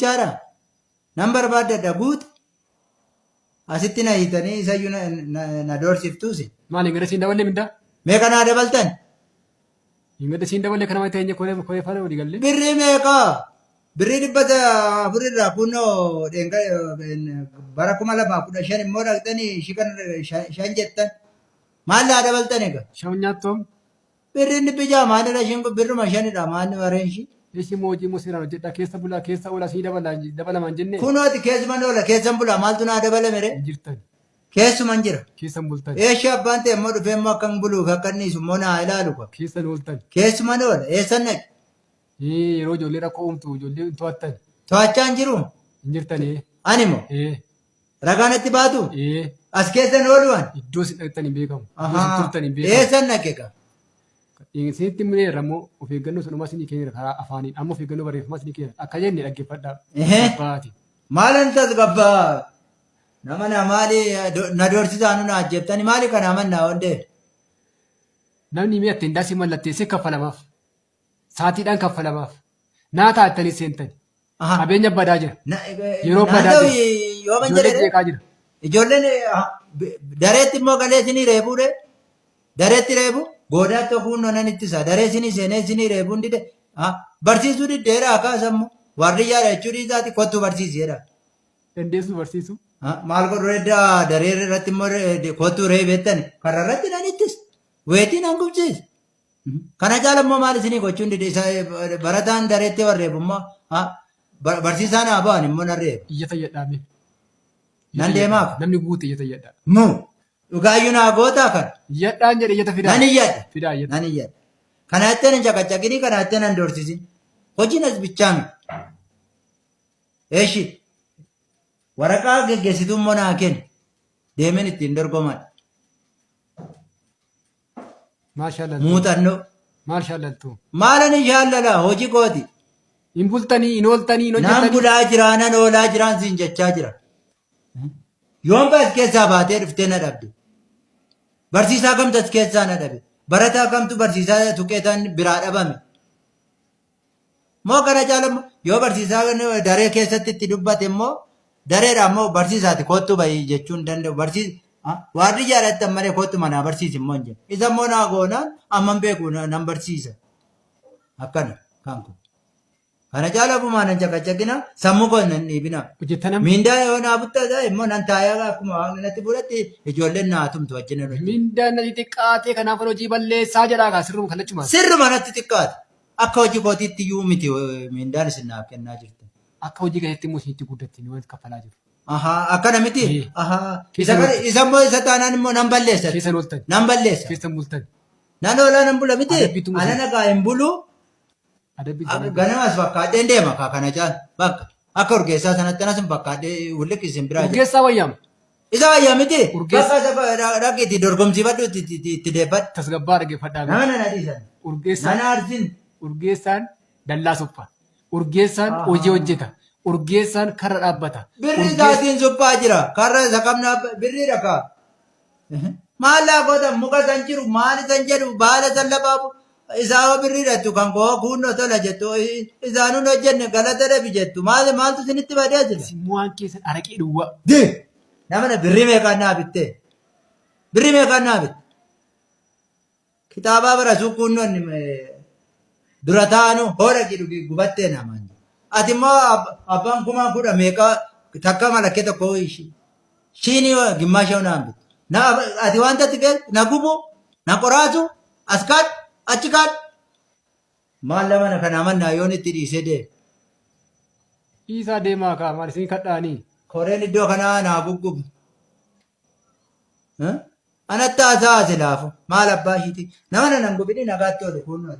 bichaadha. Nan barbaaddadha guutu. Asitti na hiitanii isayyuu na doorsiftuusi. Maali hin gadasiin daballee mindaa? Meeqa naa dabaltan? Hin gadasiin daballee kanama teenye koree koree faana walii gallee. Birrii meeqa? Birrii 400 irraa kunoo dheenga bara 2015 immoo dhaqxanii ishii kan shan jettan. Maal naa dabaltan egaa? Shan nyaattoom. Birriin 600 maalidha ishiin kun birruma shanidha maalni wareen ishii. Ishi immoo hojii immoo seeraan hojjedhaa keessa bulaa keessa oolaa isinii dabalaa dabalamaan jennee. Kunooti keessuman oola keessan bulaa maaltu naa dabalame ree? Hin jirtan. Keessuman jira. Keessan bultan. Eeshii abbaan ta'e immoo dhufee immoo akkan buluuf akka inni dhiisu immoo naa ilaalu kwa. Keessan ooltan. Keessuman oola eessan dhaqe? Ee, Yeroo ijoollee rakkoo uumtu ijoollee hin to'attan. To'achaa hin jiru. Hin jirtan ee. Ani moo Ee. ragaa natti baatu? Ee. As keessan oolu ani. Iddoo isin dhaqxan hin beekamu. Iddoo isin turtan hin beekamu. Eessan dhaqe gaa? Isinitti himneerra immoo of eeggannoo sanumaa isinii kenneera karaa afaaniin. Amma of eeggannoo barreeffamaa isinii kenneera. Akka jenne dhaggeeffadhaa. Ehee. Gabbaati. Maalan tasgabbaa? Nama na maali na doorsisaanu na ajjeeftani maali kana amannaa ondee? Namni mi'a ittiin daasii mallatteessee kaffalamaaf. Saatiidhaan kaffalamaaf. Naa taa'attanii seentani. Aha. Qabeenya badaa jira. Yeroo Naan badaa ta'u jira. yooman Ijoollee jedhe jeeqaa jira. ijoolleen dareetti immoo galee isinii reebuu ree dareetti reebu goodaatti okuunnoo nan ittisa daree isinii seenee isinii reebuun dide barsiisuu diddeera akaasammoo waardiyyaadha jechuu dhiisaati kottuu barsiisi jedha. Dandeessuu barsiisuu. Maal godhu edda daree irratti immoo kottuu reebeettani karra irratti nan ittisa weetii nan gubsiisa. Kana caala immoo maal isinii gochuun dide isa barataan dareetti warreebu immoo barsiisaan haa ba'an immoo nan reeba. Iyyata iyyadhaa mee. Nan deemaaf. Namni guute iyyata iyyadhaa. Mu dhugaayyuu naa gootaa kana. Iyyadhaan jedhe iyyata fidaa. Nan iyyadha. Fidaa iyyata. Nan iyyadha. Kana jettee nan caqacaqinii kana jettee nan doorsisin. Hojiin as bichaa miti. Eeshi waraqaa geggeessituu immoo naa kenni. Deemeen ittiin dorgomadha. Maal shaallaltu? Muuxannoo. Maal shaallaltu? Maalan hin shaallala hojii kooti. Hin bultanii, hin ooltanii, hin Nan hojjettanii. bulaa jiraa nan oolaa jiraan siin jechaa jira. Yoom as keessaa baatee dhuftee na dhabde. Barsiisaa kamtu as keessaa na dhabe. Barataa kamtu barsiisaa tuqeetaan biraa dhabame. Moo kana caala immoo yoo barsiisaa daree keessatti itti dubbate immoo dareedha immoo barsiisaati koottu bahi jechuu hin danda'u. Barsiis waardiyyaadha itti ammalee koottu manaa barsiisi immoo hin jedhu. Isa immoo naa goonaan amman beeku nan barsiisa. Akkana kan kun. Kana caala ofumaa nan caqacaqina sammuu koo nan dhiibina. Hojjettan amma. Miindaa yoo naa buttaa immoo nan taa'ee akkuma waaqni natti fuudhatti ijoolleen naa tumtu wajjin nan hojjedha. Mindaan natti xiqqaatee kanaaf hojii balleessaa jedhaa kaa sirruma kallachumaan. Sirruma natti xiqqaate. Akka hojii kootiitti iyyuu miti miindaan isin naaf kennaa jirtan. Akka hojii keessatti immoo isinitti guddatti nu wanti kaffalaa jiru. Ahaa, akkana miti? Ee. Ahaa. Isa Keessan kana isa immoo isa taanaan immoo nan balleessa. Keessan ooltan. Nan balleessa. Keessan bultan. Nan oolaa nan bula miti? Adabbiitu Ana musin. nagaa hin bulu. Adabbiitu isin eeggata. Ganamas fakkaadheen deema kaa kana caala. Bakka akka urgeessaa sanatti anas hin fakkaadhee wulliqi isin biraa jira. Urgeessaa wayyaam. Isa wayyaa miti? Urgeessa. Bakka isa dhaqi itti dorgomsiifadhu itti itti itti deeffadhu. Tasgabbaa dhaggeeffadhaa mee. Nama nana dhiisan. Urgeessaan Nana arsin. Urgeessaan dallaa supha. Urgeessaan hojii hojjeta. Urgeessaan karra dhaabbata. Birrii Urgeessa isaatiin suphaa jira. Karra isa qabna birriidha kaa. Maal laa gootan muka san jiru maal isan jedhu baala san lafaa isaa hoo birriidha jettu kan koo kuunnoo tola jettu isaanuun hojjenne galata dhabi jettu maal maaltu isinitti badee sila. Isin waan keessan araqee duwwaa. Di nama na birrii meeqaan naa bittee birrii meeqaan naa bitte kitaabaa bara suuquunnoon dura taa'anu hoora jedhu gubattee namaan jedhu. Ati immoo abbaan kumaa kudha meeqa takka malakkee tokko shiinii gimmaasha naan bitu. Na ati wanta ati beektu na gubu na qoraasu as kaadhu achi kaadhu. Maal lama kana amannaa yoon itti dhiisee deeme. Dhiisaa deemaa kaa maal isin kadhaanii. Koreen iddoo kanaa naa guggubu. Anatti haasaa silaafu maal abbaa ishiiti nama nan gubini nagaatti oolu kunnoo.